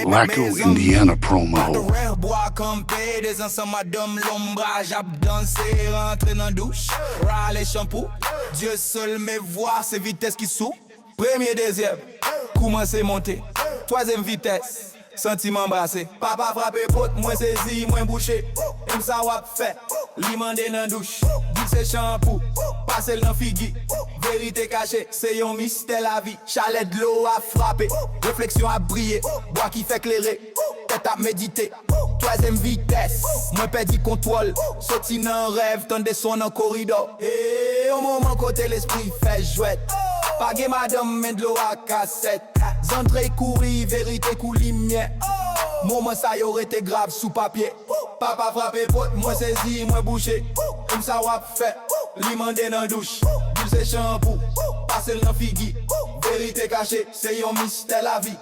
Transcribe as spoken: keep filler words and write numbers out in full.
Black Oak Indiana promo. Rèv bwa kanpe, de zansan madanm lonbraj ap danse, rantre nan douch, rale chanpou. Dieu seul me voir, se vitès ki sou. Premye, dezyèm, koumanse monte. Twazyèm vitès, santi m anbrase. Papa frape pòt, mwen sezi, mwen bouche. M sa w ap fè? Li mande nan douch, di l se chanpou. Pase l nan figi, verite kache, se yon mistè lavi. Chalè dlo a frape, refleksyon ap briye. Bwa ki fè klere, tèt ap medite. Twazyèm vitès, mwen pèdi kontwòl. Soti nan rèv, tande son nan koridò. E yon moman kote lespri fè jwèt. Pa gen madanm, men dlo a kasèt. Zantre kouri, verite kou limyè. Moman sa yo rete grav sou papye. Papa frape pòt, mwen sezi, mwen bouche. M sa w ap fè? Li mande nan douch, di l se chanpou. Pase l nan figi, verite kache, se yon mistè lavi.